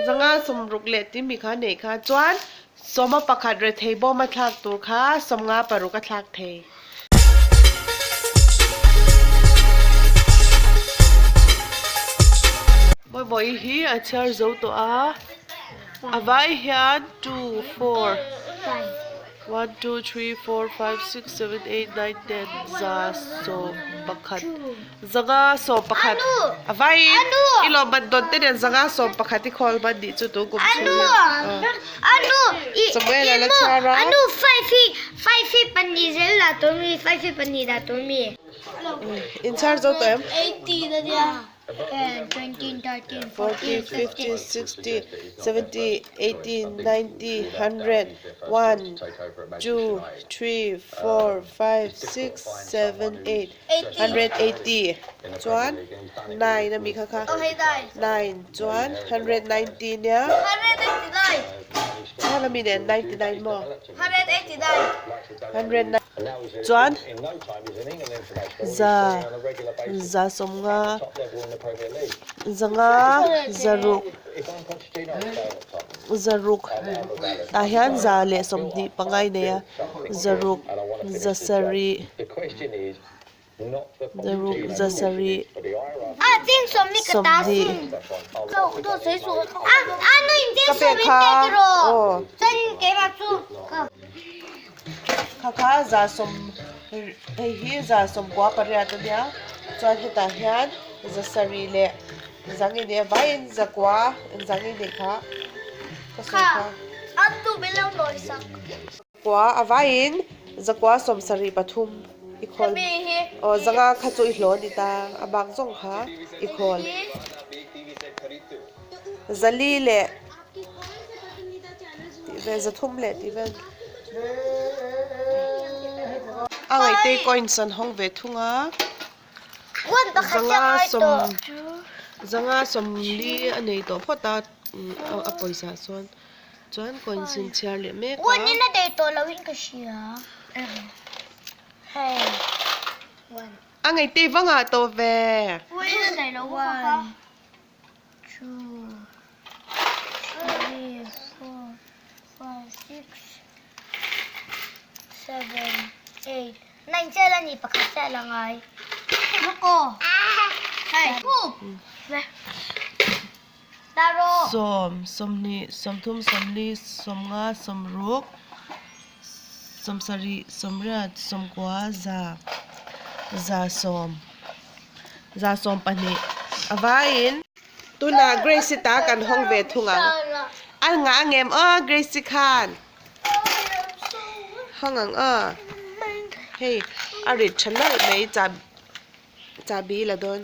Zanga 60 leh timi kha neih kha chuan sawma pakhat rethei bawm a thlak tur kha 50 paruk a thlak thei. Bawibawi hi a chhiar zo tawh a, a vai hian two four one two three four five six seven eight nine ten za 11 zanga 11 a vaiin i lawmman dawn te nen zanga 11 i khawl hman nih chu tun kum chhung hian Samuel a la chhiar a. Inchhiar zo tawh em? 10, 20, 13, 40, 14, 50, 15. 60, 70, 80, 90, 100, 1, 2, 3, 4, 5, 6, 7, 8, 180 chuan 9 a mi kha kha 9 chuan 190 nia kha la mi nen 99 maw 190 Chuan za za 50 zanga zaruk zaruk tah hian za leh 25 a nei a zaruk zasarih zaruk zasarih 20 ka pek kha aw. Kha kha za sawm hei hi za 98 a nia chuan hetah hian za sarih leh zang i nei a vaiin zakua zang i neih kha ka sawi kha kua a vaiin zakua 73 i khawl aw zanga kha chu i hlaw a ni ta a bak zawng kha i khawl zali leh. Tih vel 300 leh tih vel a ngaihte coins an hawng ve thung a zanga sawm zanga 40 a nei tawh phawt a a pawisa chuan chuan coins in chhiar leh mek a. A ngaihte vangah tawh ve. Two, three, four, five, six, seven, eight, nine chiah la ni pakhat chiah la ngai. Loko. Hei. Taro. 10, 20, 30, 40, 50, 70, 80, 90, 100, 120 a vaiin tunah Grace-i ta kan hawng ve thung ang a ngah ngem aw Grace-i khan hawng ang aw hei a rit tha nalh mai chahbi la dawn.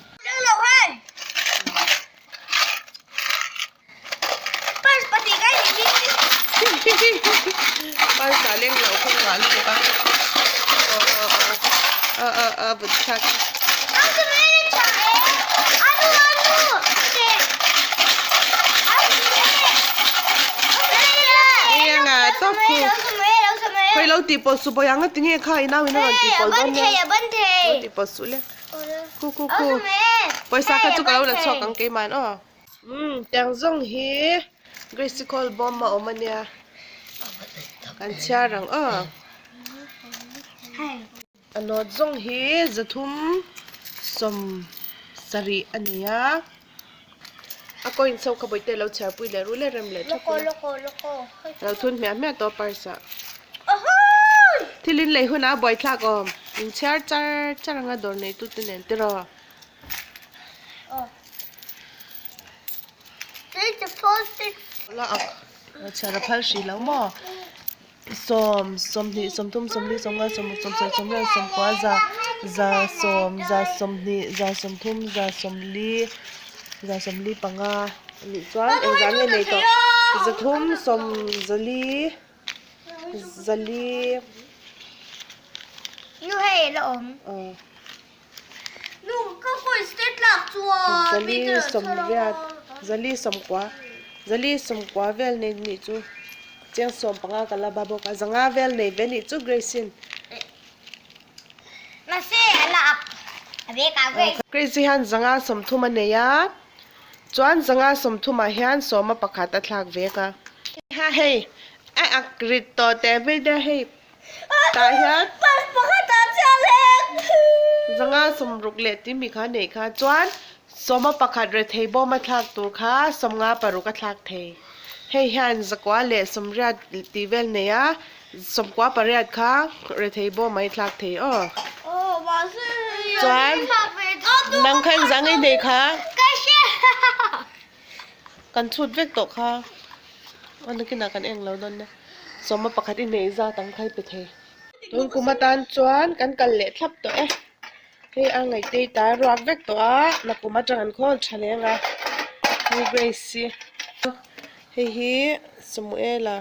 Purse ah leng loh kawng ah lutuk a aw aw aw vut thlak hei anga tawp khu khawi lo tih pawlh suh bawi ang a tinge kha i nau in a rawn tih pawlh dawn nia lo tih pawlh suh le khu khu khu pawisa kha chu ka lo la chhuak ang keimah in aw. Umm tiang zawng hi Grace call bawm a awm a nia kan chhiar ang aw a nawt zawng hi 370 a ni a a coins ho kha bawihte lo chhiar pui leh ruh leh rem leh thap ila lo thun hmiah hmiah tawh purse ah thil in lei hunah a buaithlak awm in chhiar char char anga dawr nei tute nen tiraw. La ak chhiar a phal hrih lo maw 10 20 30 40 50 60 70 80 100 100 120 130 140 145 anih chuan engzah nge nei tawh 300 4 4 Nu hei la awm. Zali 80 zali 90 zali 90 vel nei nih chu chiang 15 ka la ba bawk a zanga vel nei ve nih chu Grace in Grace hian zanga 30 a nei a. Chuan 500 30ah hian sawma pakhat a thlak vek a. Ha hei a ak rit tawh teh mai nia hei tah hian 560 leh timi kha neih kha chuan sawma pakhat rethei bawm a thlak tur kha 50 paruk a thlak thei. Hei hian zakua leh sawmriat tih vel nei a sawmkua pariat kha rethei bawm a i thlak thei aw. Chuan nang kha engzah ngei nei kha kan chhut vek tawh kha a nakinah kan eng lo dawn nia sawma pakhat i neih zat ang kha i pe thei. Tun kum atan chuan kan kal leh thlap tawh e. Hei a ngaihte ta ruak vek tawh a, nakum atang an khawl tha leng a, hei Grace hi, hei hi Samuela.